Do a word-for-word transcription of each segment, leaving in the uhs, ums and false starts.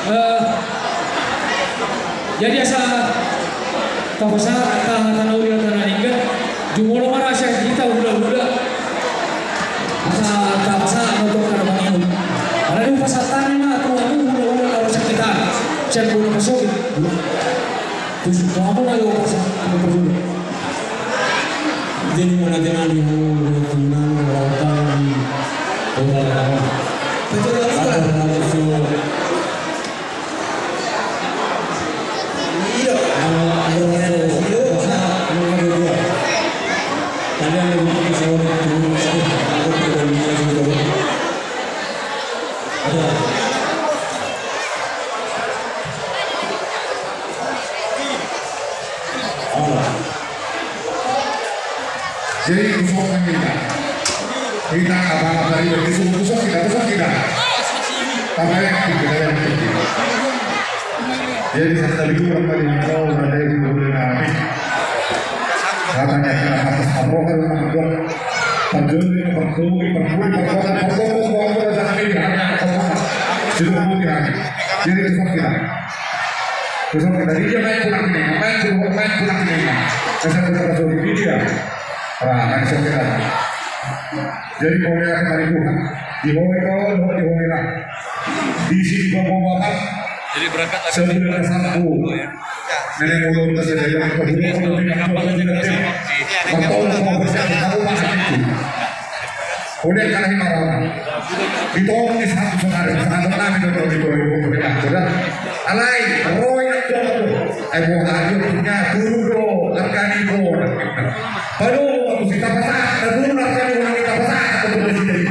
Eh, jadi asa tapasahat hata na uli hata na denggan, jumolo ma ra sian hita hulahula. Asa tapasahat ma tu angka na mangihut. Ala ni hupasahat hami ma tu hamu hulahula na ro sian hita, sian bona pasogit. Tusuk tu hamu ma jo pasahat hami pasogit. Jadi mula tenang di hamu, mula tenang, mula tenang. Betul, betul. Betul, betul. Jadi, kusok kan kita. Kita apa, apa tadi, kusok, kusok kita, kusok kita. Taberek, kita berek. Jadi, satu tadi gua, apa di kau, ada yang boleh nami. Katanya, kita atas apa, kan, gua. Perjuangan, perjuangan, perjuangan, perjuangan, perjuangan, perjuangan, perjuangan, perjuangan. Jadi, kusok kita. Kusok kita. Jadi, dia main pulang ini, main pulang, main pulang ini. Kasar kita masuk di dia. Nah, kan, saya kira. Jadi, mau lihat kemarin tuh, di Hoy kau, di Hoy lah. Di sini bapak bapak. Jadi berangkat lagi. Sebulan satu. Nenek ulun masih ada yang kedua, kalau tidak, kalau tidak, tidak. Betul, kalau bersama, tahu lah, gitu. Udah kalahi marau. Ditolong di satu saudara, sahabat kami, betul, betul, betul, betul, betul. Alai, roy, betul, betul. Ai, buah hadir punya, turun do, angkani, buah. Padahal, waktu kita pasahat, turun, angkani, orang kita pasahat, betul, betul, betul.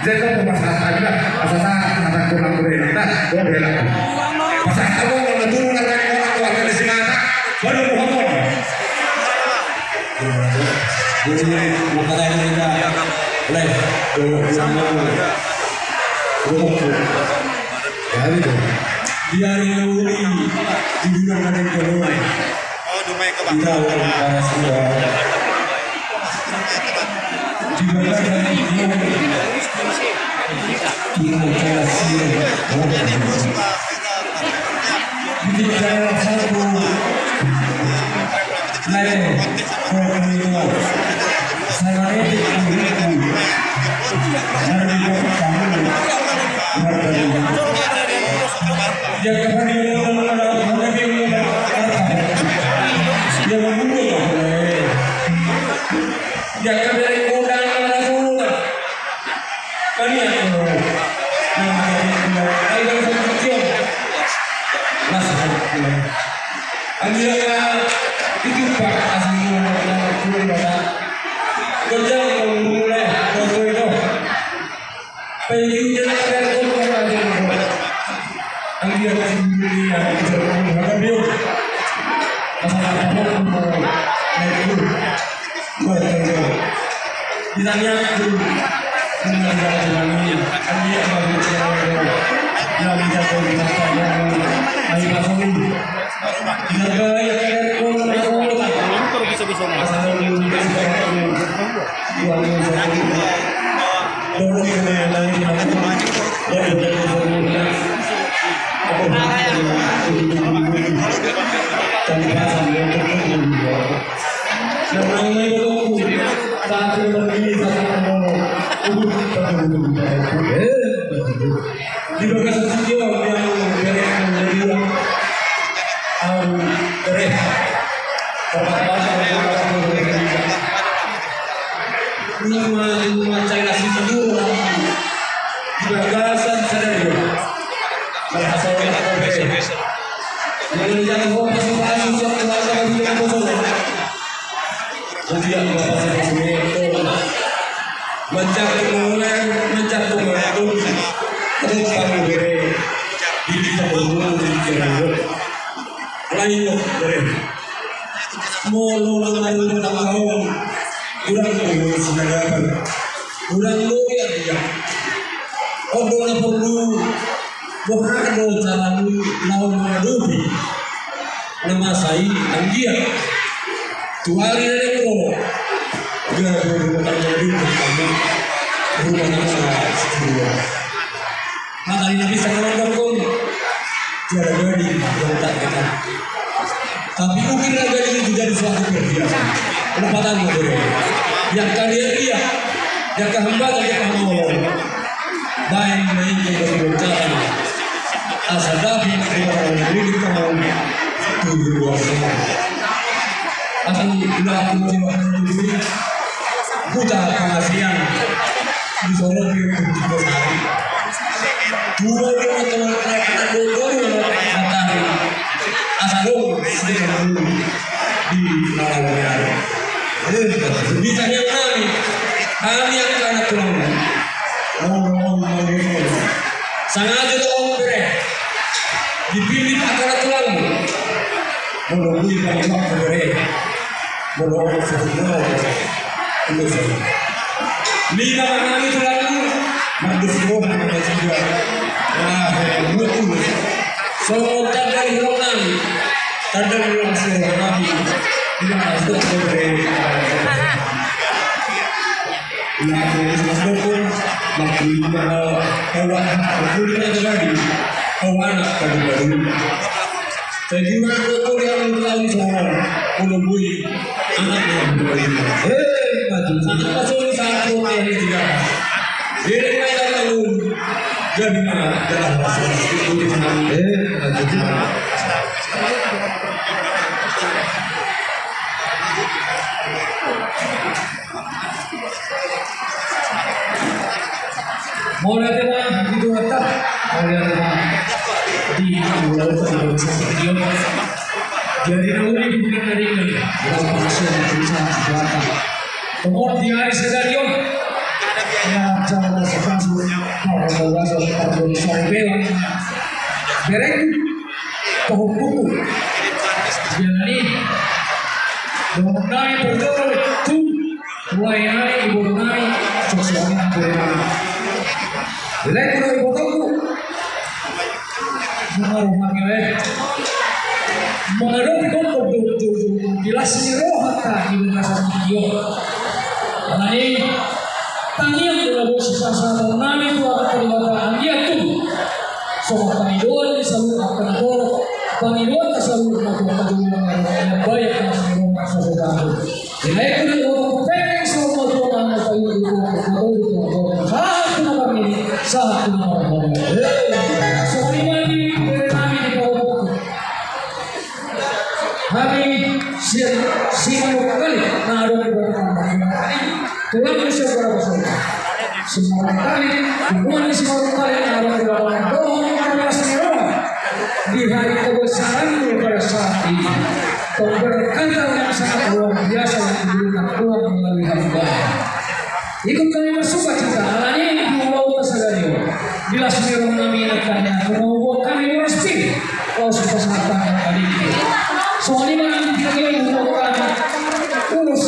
Jadi, kalau pasahat, ada, asa sahat, asa kurang, kurang, nah, gua bela. Pasahat, kalau turun, angkani, orang, gua angkani, si mata, baru, buah, buah. Jadi, makanya kita live. Jadi, biar yang uli, di bulan ada yang mulai. Kita orang para semua. Di bulan ada yang mulai. Kita orang semua. Di daerah satu. Lae, kau kami mau. Saya itu kami itu. Dari kau kamu. Dari kau. Ya, kami mau, mau, mau, mau, mau, mau. Ya, mau, mau, mau, mau. Ya, kami dari Kodang, mau, mau, mau. Kami yang mau. Nah, kami mau. Ayo, kami mau. Mas, kami mau. Anggiat ma ditupa asi ni anak-anak tuan bapa. Gojang mulai waktu itu. Pengen jalan dari kota tadi. Anggiat ma ditupa asi ni anak-anak tuan bapa. Asal apa pun mau naik dulu. Ditanya aku. Di bagasan sitio, yang bere, yang bere. Rumah, rumah cai nasi tidur. Di bagasan sadari. Merasa orang tua. Dengan yang mau masuk masuk, yang merasa lebih dari kosong. Jadi, yang merasa lebih dari kosong. Mencakup mulai, mencakup mulai. Terus kamu bere. Di kita berumur, di kita berumur. Lain, bere. Molo na marumah tangga on, hurang do sinagapan, hurang do ia dia. On do na porlu, boha do carana laho mangadopi na masa i, anggiat tu ari na naeng ro, gabe rumah tangga di rumah tangga. Hata ni na bisa na mandok on. Gara-gara di, gara-gara di. Tapi mungkin gara-gara itu jadi suatu perhiasan. Kenapa tahu, bro? Yang kalian lihat, yang kehambatan, yang kehambatan. Baik, baik, baik, baik, baik. Asal dapat, baik, baik, baik, baik. Asal udah aku coba dulu. Huta Pangasinan. Di Solo, di Kuta Besar. Dua, dua, dua, dua, dua, dua, dua, matang. Asal lo, di Labuan. Eh, bisa yang kami. Kami yang anak tulang. Ngomong, ngomong, ngomong. Sengaja tuh, Om, bre. Dipilih anak tulang. Ngomong, gue, Bang, Bang, bre. Molo on saudara, ulos. Lima ma hami tulang, mangkus roha ma jua. Wah, eh, ulos. So, tanda di roha nami. Tanda di roha nami. Lima ma sudah, eh. Lima ma sudah, eh. Maklum, eh, eh, wah, maklum, eh, lagi. Kau anak, kau baru. Jadi, mangko kau yang tahu soal, kalau bui, anak yang bui. Eh, maju. Anak masuk di saat kau yang tidak. Jadi, main dalam tahun. Jadi, mana? Dalam masa. Eh, maju. Mauliate ma di Tuhanta, mauliate ma di Tuhanta. Jadi na uli di bulan hari ini, dalam proses yang bisa berapa. Kemudian di hari sadari on, ya, jangan masuk-masuk, kalau mau masuk, kalau mau sampai, bereng. Pahompuku. Jadi, dohononnami parjolo tu lae nami, ibotonami, suksuk nami, ibotonami. Lae, ibotonami. Mengaruh hami, lae. Mengaruh di kompok, di las ni roha ta di bagasan tingki on. Alani, tangiang do na boi sipasahatonnami tu angka Debata, anggiat tu songon pangidoan ni saluhut angka na torop, pangidoan na saluhut na torop, pangidoan na torop, na bayak na saluhut na saluhut. Di lae ku do, pengen songon na torop, na saluhut na torop, na torop, sahat tu na marnini, sahat tu na marnono. Songon i ma di bere nami di Pahompung. Hami sian Simanungkalit na adong di Batam. Tulang ni Simanungkalit. Simanungkalit, tulang ni Simanungkalit na adong di Batam. Dohot marlas ni roha di hari kebesaran pada saat ini. Pemberkatan yang sangat luar biasa yang diberikan Tuhan melalui hamba. Ikut kami bersukacita, alani di ulaon sadari on. Di las ni roha nami, na kami, na kami, na kami, na kami, laos pasahat hami. Songon i ma nang di tingki on, ulos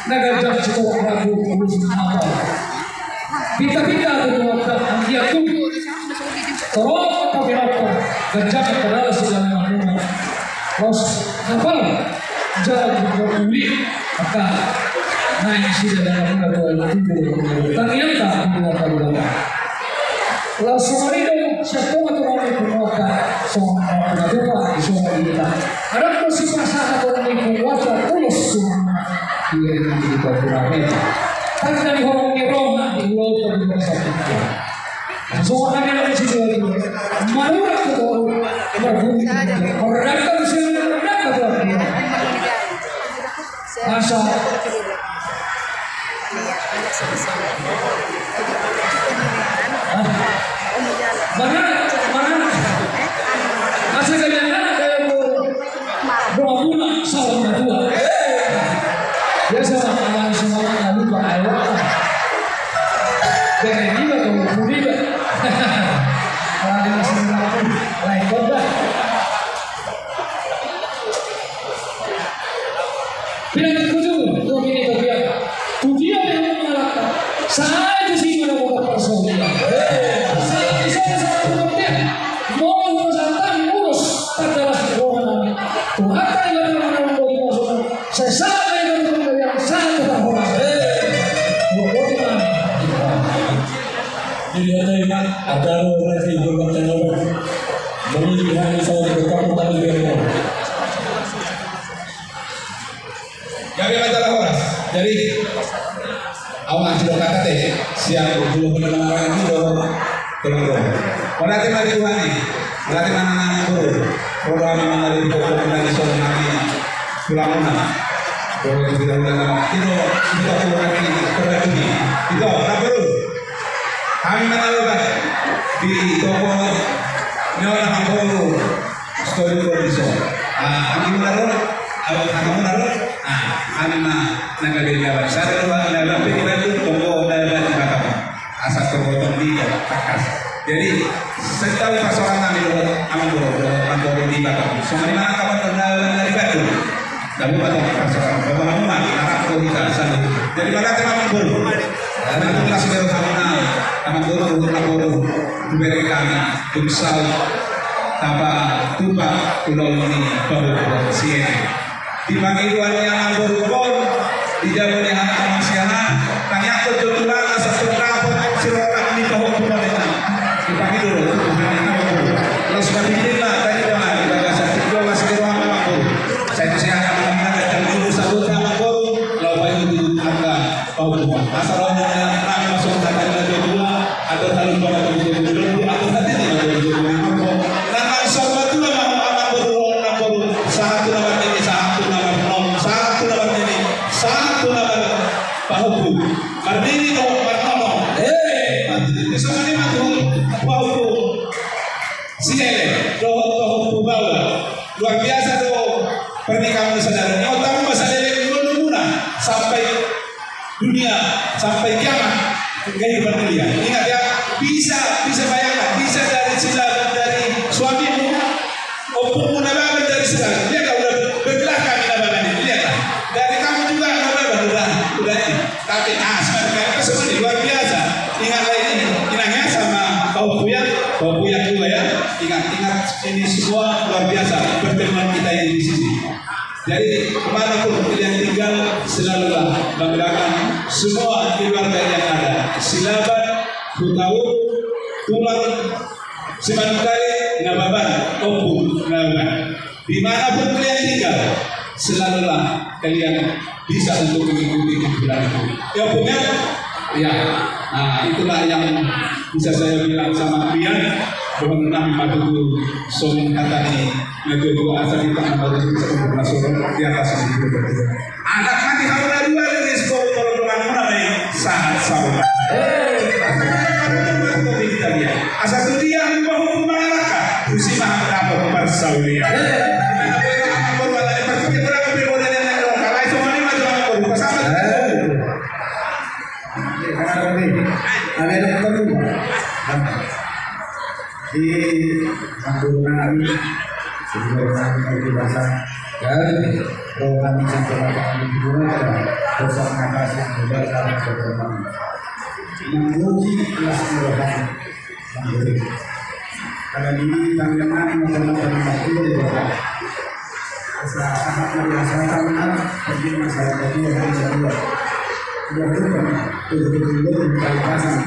na ganjang, sitopot ragu, ulos na hata. Pinta-pinta tu Tuhanta, anggiat tu torop angka pinompar, ganjang angka dalan sidalananmuna. Laos hapal jala uli angka naeng sidalananmuna tu aek na tiur. Tangiangta tu Tuhanta Debata. Laos songon i do sian tonga-tonga ni punguanta, songon na pinatupa di songon i hita. Adong do sipasahaton ni punguanta ulos, songon i di Pampurame. Tanda ni holong ni roha di ulaonta di bangso. Songon i ma di situ. Marurat tu Tuhan. Marurat tu Tuhan. Marurat tu Tuhan. Asa. Hah? Mangan, mangan. Asa kalian anak kayak mau. Bunga-bunga, salam natua. Biasa, anak semua nggak lupa, ayo. Dari dia tuh, dia. Kalau dia masih ragu, lain kota. Pinantik hujung, tu bini tu dia. Tu dia yang mengalahkan. Saya di sini ada buat personil. Saya di sana sangat pengertian. Mau masalah ulos, tak jelas di ruangan. Tuhan tak ada mana mau dimasukkan. Saya sangat ada yang sangat terhormat. Buat mana? Jadi ada yang ada orang di dalam tengah. Tadi mana nang guru? Kalau kami mana di pokok mana di sana kami pulang mana? Kalau tidak udah nama itu, itu aku lagi terjadi. Itu apa guru? Kami mana lebat di toko nyola guru. Story guru di sana. Ah, kami mana guru? Apa kamu mana guru? Ah, kami mana? Naga dia lebat. Saya lebat, lebat di Bandung, toko lebat di Batam. Asa tongotong di tangkas. Jadi, sentau pasoran nami dohot amang boru, dohot amang boru di Batam. Songon i ma angka amang boru na di Batam. Tapi Batam pasoran, Batam Batam, anak boru kita, satu. Jadi, mana teman amang boru? Karena tugas baru sama, amang boru, amang boru, tu bere kami, tung sau, tapa, tupa, pulau ini, baru, baru, sian. Di pangidoan ni amang boru on, di jabu ni amang siana, tangiangkon jo Tuhan asa tong dapot sirongkap ni pahompu on. Di pangidoan ni amang boru. Laos marhite ma tangidoan di bagasan tingki on, laos di roha amang boru. Sai tu siana amang boru, amang boru, laos bayu di angka pahompu on. Asa roha ni amang masuk hata ni na jo Tuhan, atur halumpang na jo Tuhan, atur hati ni na jo Tuhan. Nang sahat tu na marhaha, nang sahat tu na marnini, sahat tu na marnom, sahat tu na marnini, sahat tu na marpahompu. Marnini dohot marnono. Eh, mati. Songon i ma tu pahompu. Sihele, dohot pahompu Baola. Luar biasa do pernikahan saudara. Nyawa tamu masa leleng dulu muna sampai dunia sampai kiamat kehidupan dunia. Ingat ya, bisa, bisa bayangkan, bisa dari sila, dari suamimu, ompungmu na baban dari sila. Lihat lah, udah bergerak kami na baban ini, lihat lah. Dari kamu juga na baban udah, udah ini. Tapi ah, sebenarnya seperti luar biasa. Ingat lah ini, ingatnya sama kau punya, kau punya juga ya. Ingat, ingat ini semua luar biasa pertemuan kita ini di sini. Jadi, kemana pun kalian tinggal, selalulah banggakan semua keluarga yang ada. Silaban, Hutauruk, Tulang, Simanungkalit, Nababan, Ompung, Nababan. Di mana pun kalian tinggal, selalulah kalian bisa untuk mengikuti kumpulan itu. Ya, Ompung, ya? Ya. Nah, itulah yang bisa saya bilang sama kalian. Mohon maaf, matutu songon hata ni na tuatua, asa di tangan baru di atas ini. Anak mati hau na dua dari sekolah, kalau teman mana nih? Sahat saudara. Asa tu dia, asa tu dia, hukum mangalaka. Husi maha dapot parsaulian. Di Ampun nami, sebelum nami di basa, dan rohani sampai kami di rumah, dosa makasih, dosa makasih. Manggoki kelas rohani. Karena ini tangan nami, tangan nami, tangan nami. Asa, asa, asa, asa, asa, pergi masalah tadi yang harus dua. Dua dua, tujuh tujuh dua, empat pasang,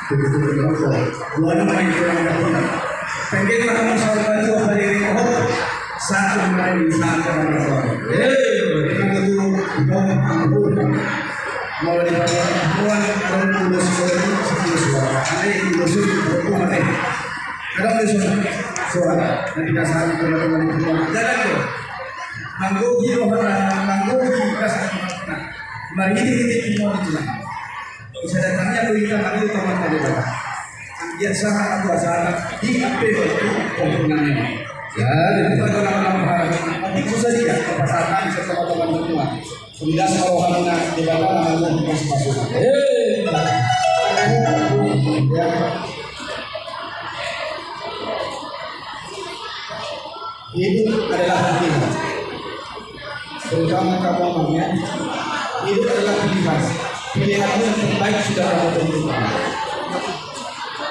tujuh tujuh dua. Dua nama yang kurang dapur. Pergi makan masalah baju, apa yang ini, oh, satu kemarin, satu kemarin. Eh, itu tuh, oh, ampun. Mau di bawah, buat, kalau dulu sepuluh, sepuluh suara. Ada yang dulu suruh, buat, eh. Kadang dia suruh, suara. Nanti dasarnya kalau teman-teman jalan tuh. Manggohi roha, manggohi kasar. Mari ini, ini semua di tengah. Bisa datangnya berita hari itu teman tadi, Pak. Dia sangat aku rasakan di A P waktu komponennya. Ya, itu adalah orang-orang. Tapi susah dia, perasaan saya sama teman semua. Sudah sama rohani na di bawah nama Allah di pas-pasan. Eh. Ya. Hidup adalah pilihan. Terutama kamu, Bang, ya. Hidup adalah pilihan. Pilihanmu yang terbaik sudah kamu tentukan.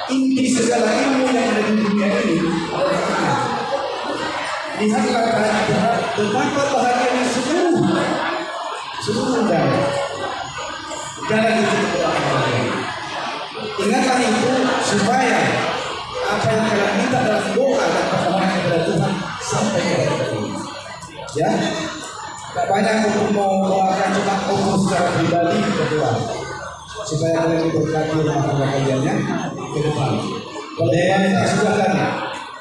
Inti segala ilmu yang ada di dunia ini adalah akal. Lihatlah betapa bahagianya seluruh, seluruh negara. Jangan itu. Ingatlah itu supaya apa yang kalian minta dalam doa dan permohonan kepada Tuhan sampai kepada Tuhan. Ya, tak banyak untuk mendoakan, cuma untuk secara pribadi berdoa supaya kalian diberkati rumah tangga kalian ya ke depan. Kalau bangsa sudah kan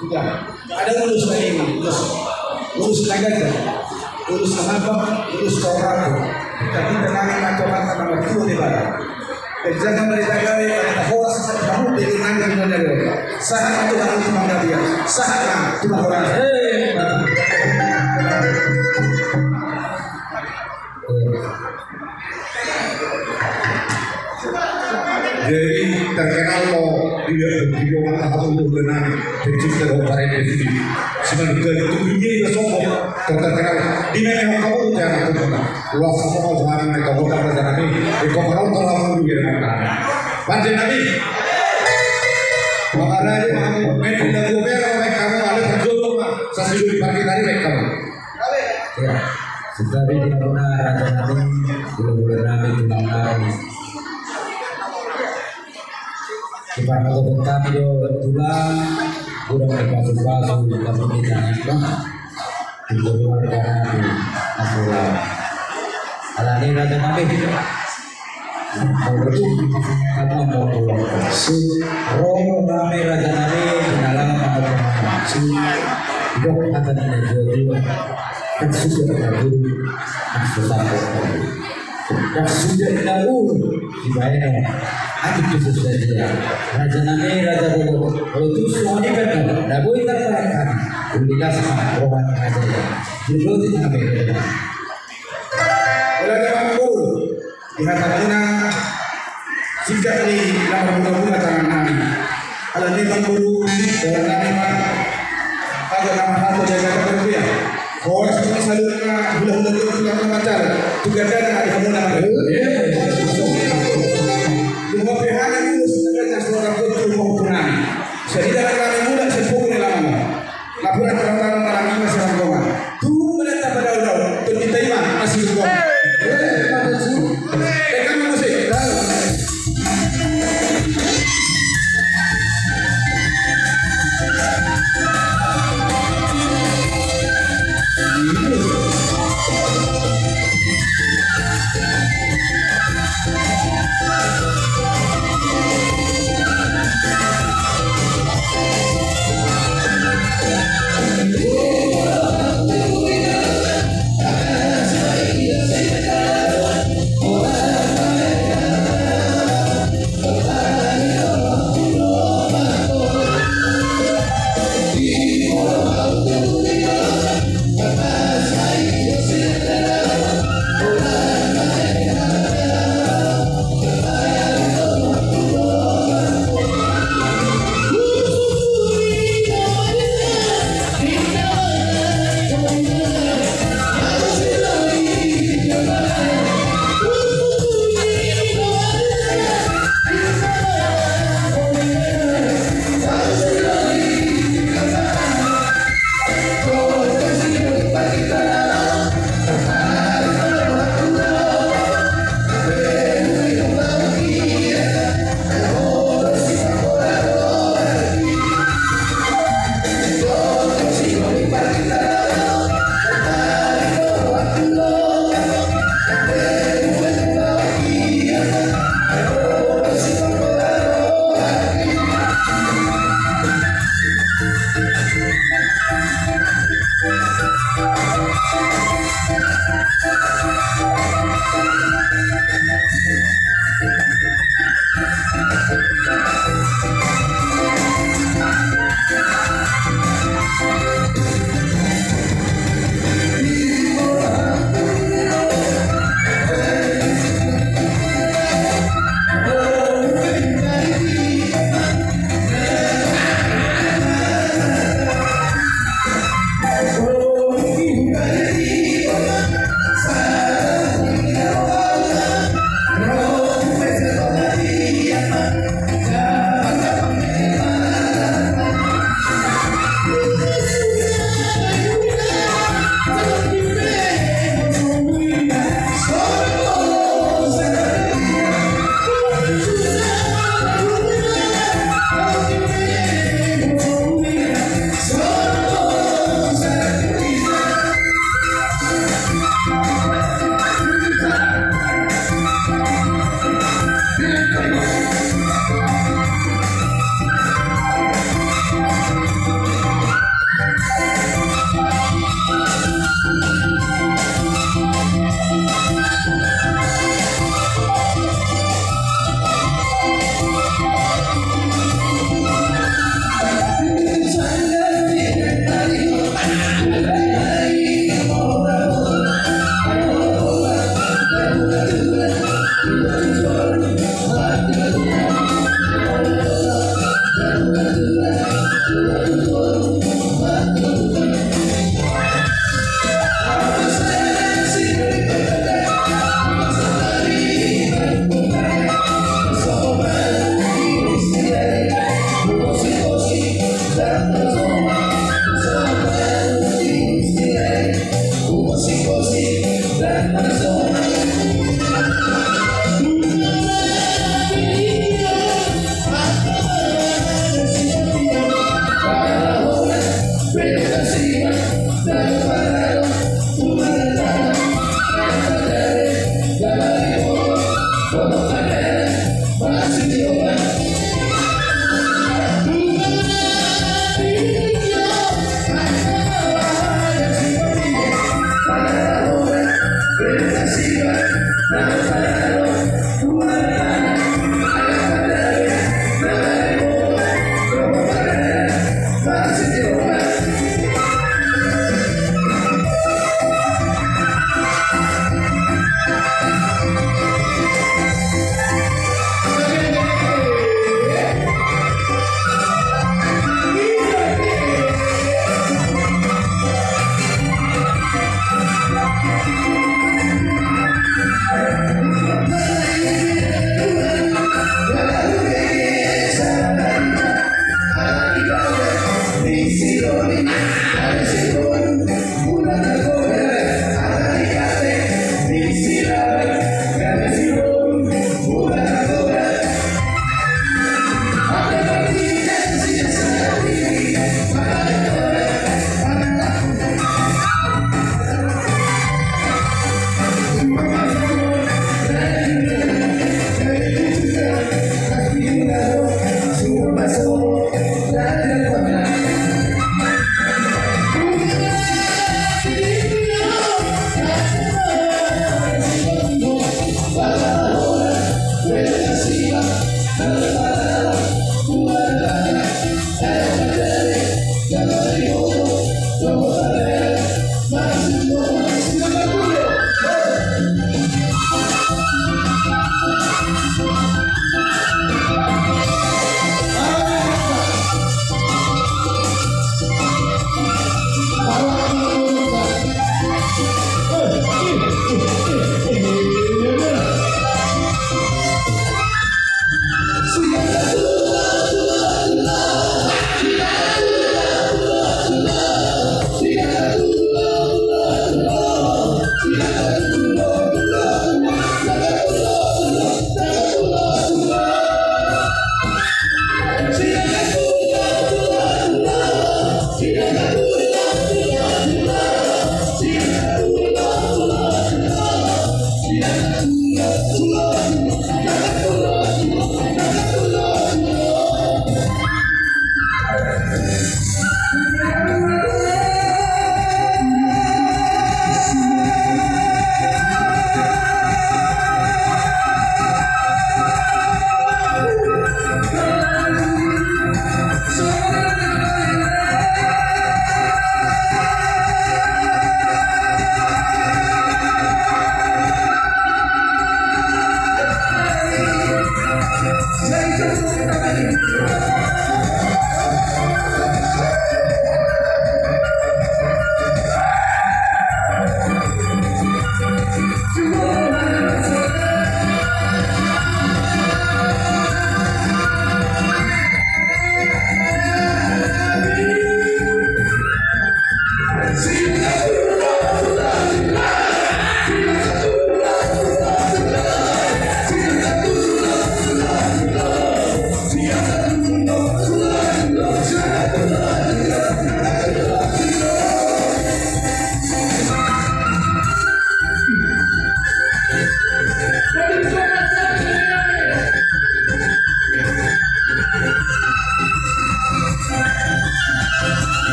Sudah. Ada ulos na ini, ulos, ulos na gajah, ulos na habang, ulos na horabo. Tapi tenang, na coba sama Tuhan di bawah. Kerjakan dari tagari, pada horas, kamu pilih nangga di mana dia. Sahat itu kamu cuma gak dia. Sahat lah, cuma horas. Hei. Jadi terkenal lo di, di, di rumah tahu lu dengan pencipta lo parende sini. Sebenarnya itu dia sombong terkenal di mana kamu tuh anak tuh. Luas semua orang yang kamu tak ada nih. Di kau kalau terlalu dia mana. Panjang nabi. Makanya kamu main di lagu merah, kamu ada terjolong lah. Saya sudah dipanggil tadi, kamu. Ya, sudah di mana raja nami, gula-gula nami, tulang nami. Di mana kau bertani do tulang, gula berpasu-pasu, tapi kita nggak. Di keluarga nami, aku lah. Alani raja nami. Ro nami raja nami, di na lama opa nami. Dok hata ni na jua-jua. Kan sudah na guru, kan sudah na guru. Kan sudah na guru. Di baeno. Aku tu sudah dia. Raja nami, raja guru. Kalau tu suami kan, na boi tak kan. Uli das mah, roman raja. Di roti nami. Oleh nami guru. Di hata muna, singkat ni nama muna-muna tangan nami. Alani bang guru, dalam nami ma, agak nama hata jaga tertentu ya. Horas ini salut ma, hula-hula tu, hula-hula macal. Tugas dan ada muna. Lupa pihana dulu, sebenarnya suara betul mau punani. Jadi dalam nami muna, sepuluh ni lama. Laporan tentang malam ini masih rombongan. Tunggu menetap pada udah. Tunggu terima masih rombongan. Eh, mata su. Eh, kamu musik.